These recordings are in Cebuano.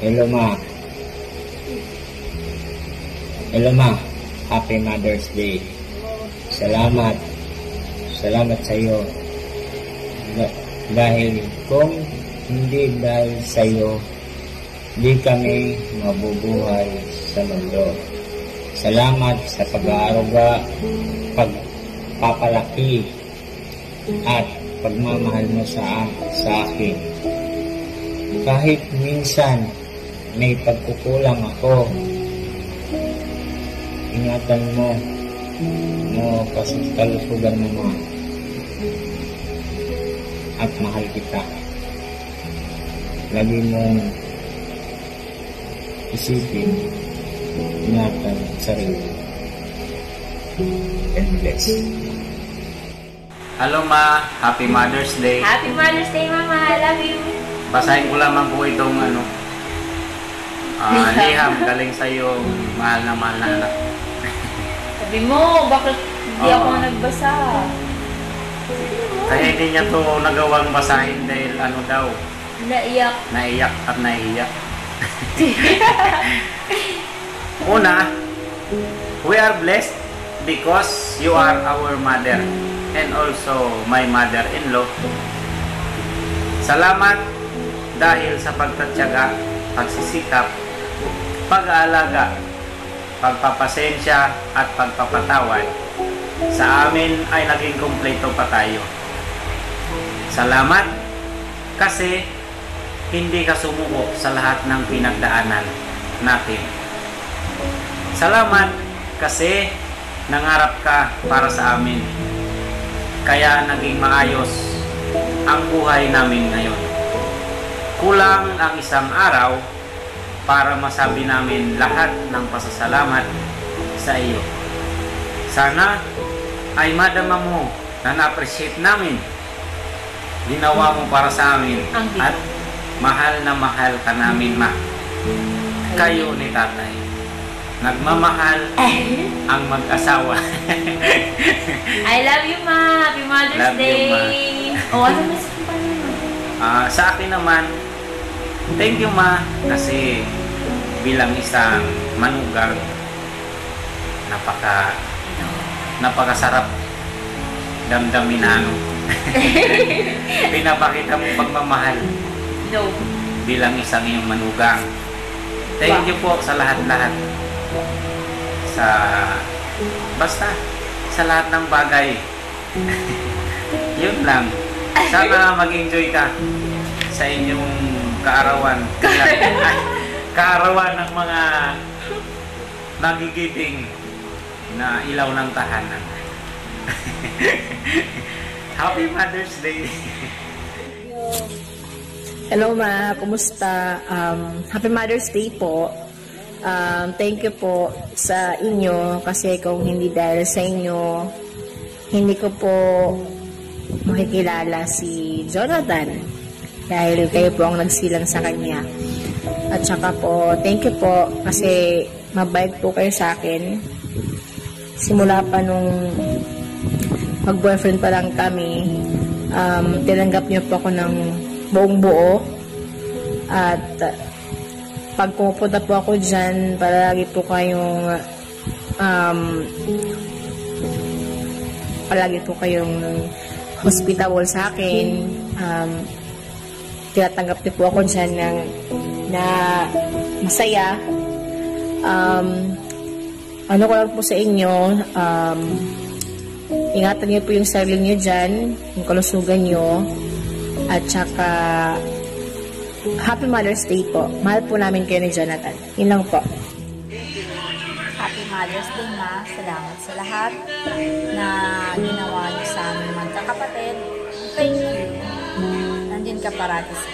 Hello, Ma. Hello, Ma. Happy Mother's Day. Salamat. Salamat sa iyo. Dahil kung hindi dahil sa iyo, di kami mabubuhay sa mundo. Salamat sa pag-aaruga, pagpapalaki, at pagmamahal mo sa akin. Kahit minsan may pagkukulang ako, ingatan mo mo kasi kalusugan mo, Ma. At mahal kita. Lagi mong isipin, ingatan sarili. And bless. Hello, Ma, Happy Mother's Day. Happy Mother's Day, Mama. I love you. Basahin ko lamang po itong ano, liham galing sa iyong mahal na anak. Sabi mo, bakit hindi Oo. Ako nagbasa? Kaya hindi niya to nagawang basahin dahil ano daw, Naiyak. Naiyak at naiiyak. Una, we are blessed because you are our mother and also my mother-in-law. Salamat dahil sa pagtatyaga, pagsisikap, pag-aalaga, pagpapasensya at pagpapatawad. Sa amin ay naging kumpleto pa tayo. Salamat kasi hindi ka sumuko sa lahat ng pinagdaanan natin. Salamat kasi nangarap ka para sa amin. Kaya naging maayos ang buhay namin ngayon. Kulang ang isang araw para masabi namin lahat ng pasasalamat sa iyo. Sana ay madama mo na na-appreciate namin ginawa mo para sa amin Ang at mahal na mahal ka namin, Ma. Kayo ni Tatay. Nagmamahal ang mag-asawa. I love you, Ma. Happy Mother's Love you, Day. Ma. Oh, ano message mo pa naman? Ah, sa akin naman, thank you, Ma, kasi bilang isang manugang, napakasarap damdamin na ano. Pinapakita mo pagmamahal No. bilang isang iyong manugang. Thank you po sa lahat-lahat. Basta sa lahat ng bagay. Yun lang. Sana mag-enjoy ka sa inyong kaarawan. Ay, kaarawan ng mga magigiting na ilaw ng tahanan. Happy Mother's Day! Hello, Ma, kumusta? Happy Mother's Day po. Thank you po sa inyo kasi kung hindi dahil sa inyo, hindi ko po makikilala si Jonathan dahil kayo po ang nagsilang sa kanya. At saka po, thank you po kasi mabait po kayo sa akin. Simula pa nung mag-boyfriend pa lang kami, tinanggap niyo po ako ng buong buo. At pag pumupunta po ako dyan, palagi po kayong hospitable sa akin. Tinatanggap niyo po ako dyan na masaya. Ano ko lang po sa inyo, ingatan niyo po yung sarili niyo dyan, yung kalusugan niyo, at saka, Happy Mother's Day po. Mahal po namin kayo ni Jonathan. Yun lang po. Happy Mother's Day, Ma. Salamat sa lahat na ginawa niyo sa aming magkakapatid. Thank you. Nandyan ka parati sa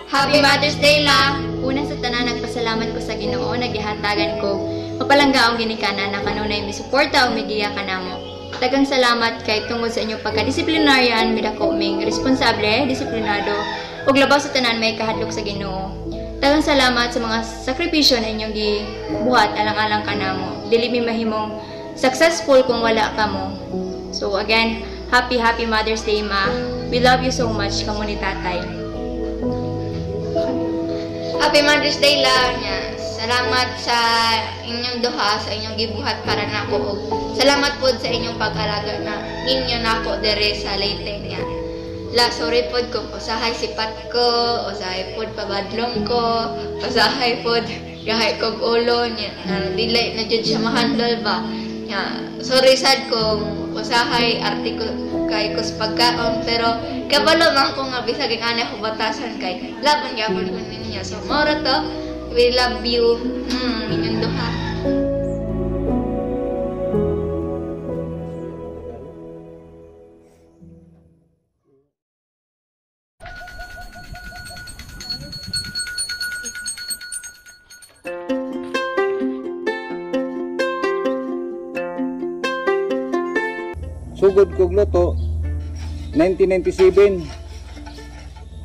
Happy Mother's Day, La! Una sa tanan, nagpasalamat ko sa Ginoo nga gihatagan ko mapalanggaong ginikanan na kanunay misuporta o migiya kanamo. Daghang salamat kay tungod sa inyong pagkadisiplinaryan, midako ming responsable, disiplinado, ug labaw sa tanan may kahadlok sa Ginoo. Daghang salamat sa mga sakripisyo na inyong gibuhat alang-alang kanamo. Dili mi mahimong successful kung wala kamo. So again, happy happy Mother's Day, Ma. We love you so much, kamo ni Tatay. Happy Mother's Day, La. Nya, salamat sa inyong duha, sa inyong gibuhat para nako og salamat pod sa inyong pag-alaga na ninyo nako dere sa Leyte niya. La, sorry pod kung usahay sipat ko, usahay pod pabadlong ko, usahay pod gahay kog ulo niya, na dili na jud siya ma-handle ba. Nya, sorry sad kung usahay arte ko kay kus pagkaon, pero kabalo man ko nga bisag ani ako batasan kay laban gyapon ko ninyo. So mao ra to, we love you. Inyong duha. Sugod kog luto 1997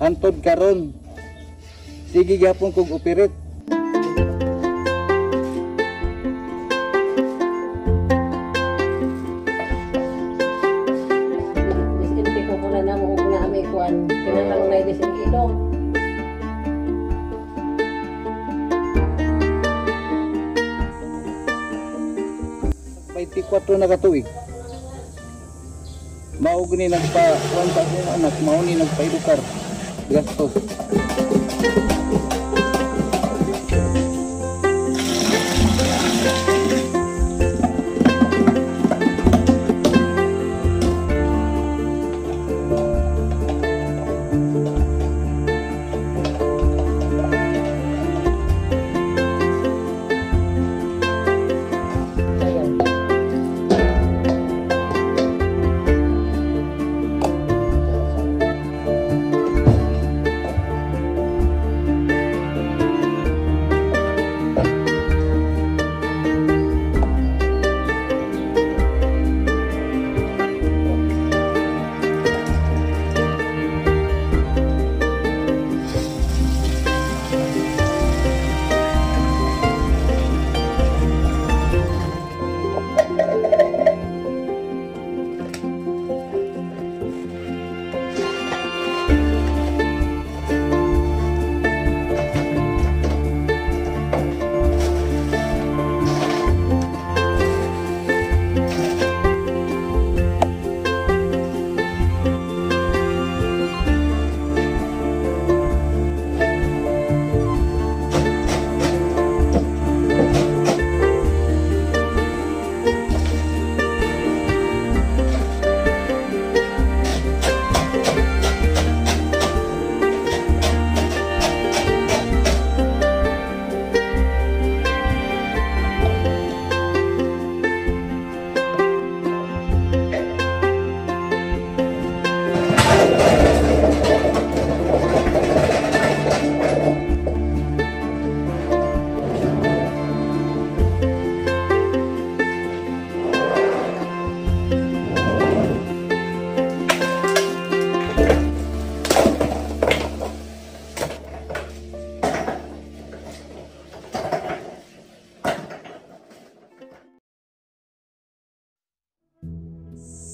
hantod karon sige gyapon kog operate. Disinti ko na namo ko na ami kuan kinahanglan na disin ilong. 24 na katuig. Mao gani nagpa kuan sa akong anak, mao ni nagpaedukar gastos.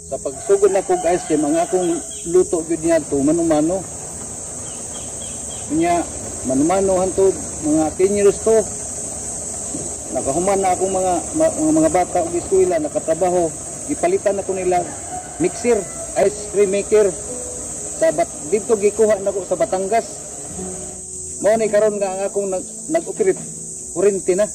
Sa pagsugod na kog ice cream, ang akong luto gyud niadto mano-mano. Unya mano-mano hantod mga 10 years to. Nakahuman na akong mga bata og eskwela, nakatrabaho, gipalitan nako nila mixer, ice cream maker. Sa didto gikuha nako sa Batangas. Mao ni karon nga ang akong nag-operate kurente na.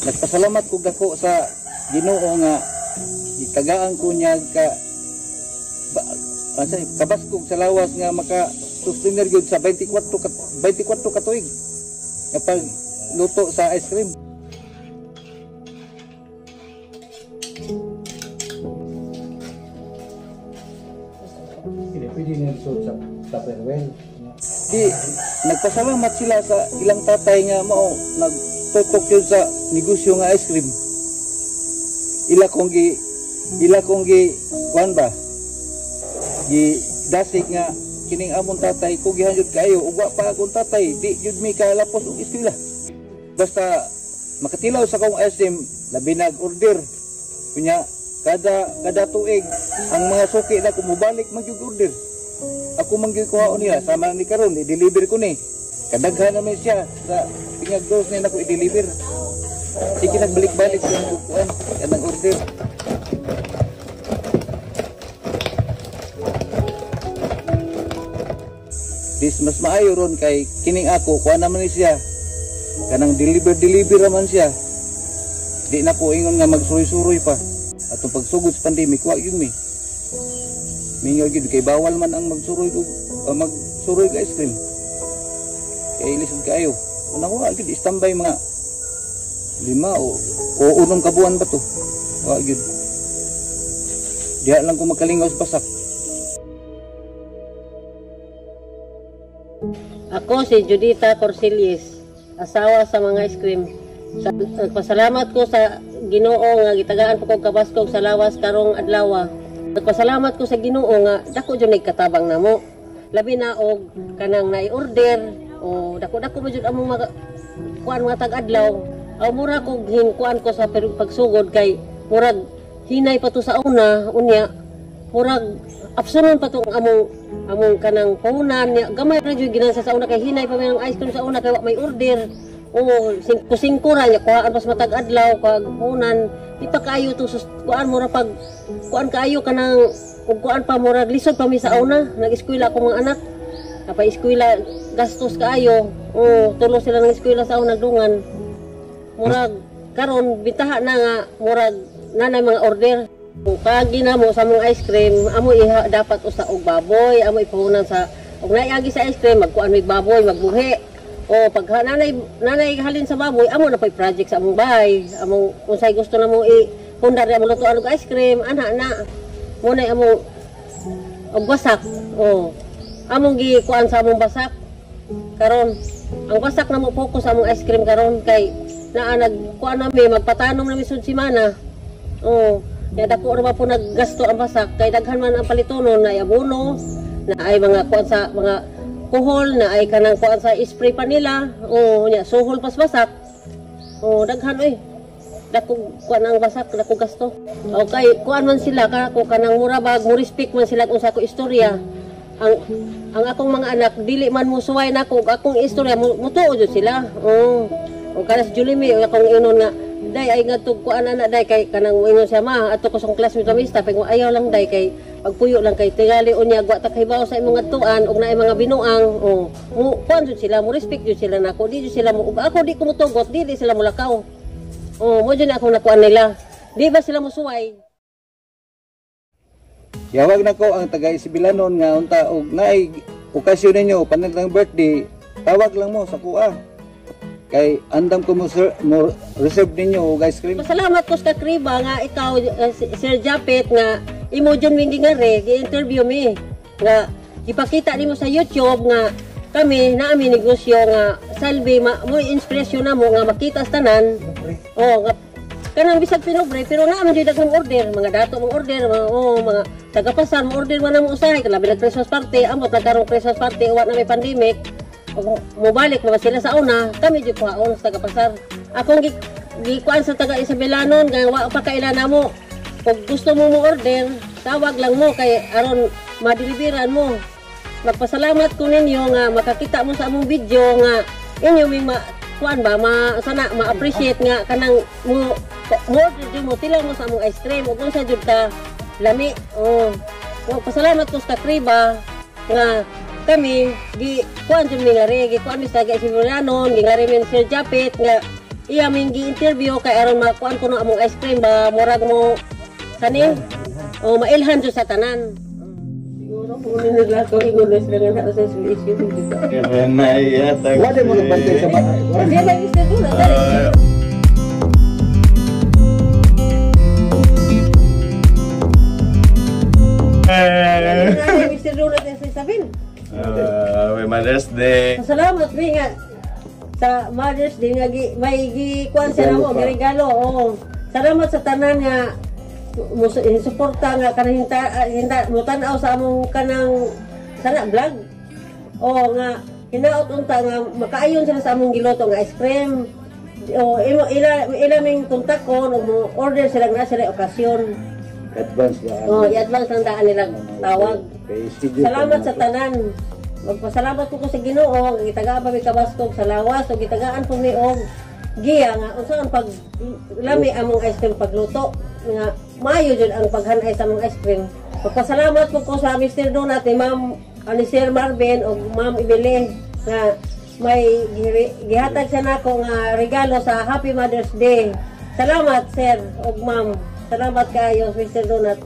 Nagpasalamat ko dako sa Ginoo nga gitagaan ko niya ka kabaskog sa lawas nga maka sustainer gyud sa 24 ka tuig nga pagluto sa ice cream. Pwede niya sa Tupperware. Di nagpasalamat sila sa ilang tatay nga mao nagtutok yun sa negosyo nga ice cream. Ila kong gi kuan ba? Gi dasig nga kining among tatay kugihan jud kaayo ug wa pa akong tatay di jud mi kalapos og eskwela. Basta makatilaw sa akong ice cream, labi nag order. Kunya kada tuig ang mga suki na kumubalik magyug order. Ako man gyud kuhaon nila sama ni karon i-deliver ko ni. Kadaghan naman siya sa pingag dos ni nako i-deliver. Sige nagbalik-balik sa kuan kanang order. Dis mas maayo ron kay kining ako kuan naman ni siya. Kanang deliver deliver man siya. Di na ko ingon nga magsuroy-suroy pa. Atong pagsugod sa pandemic wa gyud mi. Mingaw gyud kay bawal man ang magsuroy og magsuroy og ice cream. Kay lisod kaayo. Una wa gyud standby mga 5 o 6 ka buwan ba to. Wa gyud. Diha lang ko makalingaw sa pasak. Ako si Judita Corsilis, asawa sa mga ice cream. Nagpasalamat ko sa Ginoo nga gitagaan po kog kabaskog sa lawas karong adlaw. Nagpasalamat ko sa Ginoo nga dako jud nagkatabang namo. Labi na og kanang nai-order o dako-dako man jud among mga kuan mga tag-adlaw. Aw mura kog hinkuan ko sa pagsugod kay murag hinay pa to sa una unya murag absunon pa tong among kanang puhunan niya. Gamay ra jud ginansa sa una kay hinay pa may ang ice cream sa una kay wa may order. Oo, 5-5 ra niya kuhaan pas matag adlaw kag puhunan. Di pa kaayo to kuan mura pag kuan kaayo kanang ug kuan pa murag lisod pa mi sa una. Nag-eskwela ako mga anak. Kapag eskwela gastos kaayo. Oo, tulo sila ng eskwela sa una dungan. Murag karon bitaha na nga murag nanay mga order. Kagi na mo sa mong ice cream, amo iha dapat usa og baboy, amo ipuhunan sa og naiagi sa ice cream, magkuan mig baboy, magbuhi. O pag nanay halin sa baboy, amo na pay project sa among bahay. Among unsay gusto na mo i-pundar amo lutuan og ice cream, ana na. Mo nay amo og basak. O among gikuan sa among basak karon. Ang basak na mo focus sa among ice cream karon kay naa nagkuan nami magpatanom nami sud semana. O kaya dako ra po naggasto ang basak kay daghan man ang palitonon na abono, na ay mga kuan sa mga kuhol, na ay kanang kuan sa spray pa nila, o nya suhol pas basak. O daghan oy. Dako kuan ang basak, dako gasto. Okay, kuan man sila ka kanang mura bag, mo respect man sila kung sa ako istorya. Ang akong mga anak dili man mo suway nako akong istorya mutuo jud sila. O o kana si Julimi akong inon nga day ay ngadto kuan ana day kay kanang ingon siya ma ato ko sa classmate mista pero ayaw lang day kay pagpuyo lang kay tingali unya wa ta kahibaw sa imong adtuan og naay mga binuang. O mo kuan jud sila, mo respect jud sila nako, di jud sila mo ako di ko motugot, dili sila molakaw. O mo jud na akong nakuan nila, di ba sila mosuway. Yawag nako ang taga Isabelanon nga unta og naay okasyon ninyo panagtang birthday, tawag lang mo sa kuha. Kay andam ko mo, sir, mo reserve ninyo og ice cream. Pasalamat ko sa Kakriba nga ikaw Sir Japet nga imo jud mi gingari gi-interview mi nga ipakita nimo sa YouTube nga kami naami negosyo nga salbi mo inspirasyon namo nga makita sa tanan. O nga kanang bisag pinobre pero naa man jud daghang order, mga dato mong order, mga oh, mga tagapasar mo order man namo usahay labi nag Christmas party, amot nagkarong Christmas party wa na may pandemic. Mobalik na ba sila sa una, kami jud kuhaon sa tagapasar. Akong gikuan sa taga Isabelanon nga wa pa kaila namo. Kung gusto mo mo order, tawag lang mo kay aron madeliveran mo. Magpasalamat ko ninyo nga makakita mo sa among video nga inyo ming kuan ba ma sana ma-appreciate nga kanang mo order jud mo tilaw mo sa among ice cream ug unsa jud ka lami. Oh, pasalamat ko sa Kakriba nga kami gi kuan jud mi ngari gi kuan mi sa taga Isabelanon gi ngari mi Sir Japet nga iya ming gi-interview kay aron makuan kuno among ice cream ba murag mo kani o mailhan jud sa tanan. Siguro kung nila ko ingon sila nga sa issue dito. Wala mo nagbantay sa bata. Di ba Mr. Dula dali. Mr. Dula sa Isabel. Happy Mother's Day. Salamat mi nga sa Mother's Day nga may gikuan siya namo regalo. Oo. Salamat sa tanan nga mo suporta nga kanang hinta mo tan-aw sa among kanang sana vlog. Oo nga hinaot unta nga makaayon sila sa among giluto nga ice cream. O imo ila ming kontak ko og mo order sila nga sila okasyon. Advance daan. Oh, i-advance lang daan nila tawag. Kay schedule Salamat pa sa tanan. Magpasalamat ko sa Ginoo nga gitagaan pa mi kabaskog sa lawas ug gitagaan po mi og giya nga unsaon pag lami among ice cream pagluto nga maayo jud ang paghanay sa among ice cream. Magpasalamat po ko sa Mr. Donat ni Ma'am ani Sir Marvin ug Ma'am Ibele nga may gihatag siya nako nga regalo sa Happy Mother's Day. Salamat, sir ug ma'am. Salamat kaayo, Mr. Donat.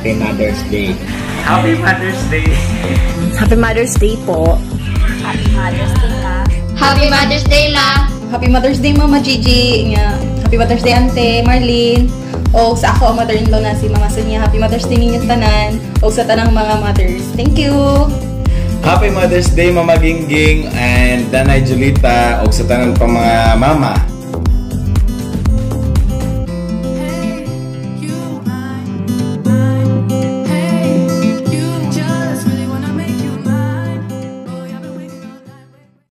Happy Mother's Day. Happy Mother's Day! Happy Mother's Day po. Happy Mother's Day, Ma. Happy Mother's Day, La! Happy Mother's Day, Mama Gigi. Nga, Happy Mother's Day, Ante Marlene. O sa ako ang mother-in-law na si Mama Sonia. Happy Mother's Day ninyong tanan. O sa tanang mga mothers. Thank you! Happy Mother's Day, Mama Gingging and Nanay Julita ug sa tanan pa mga mama.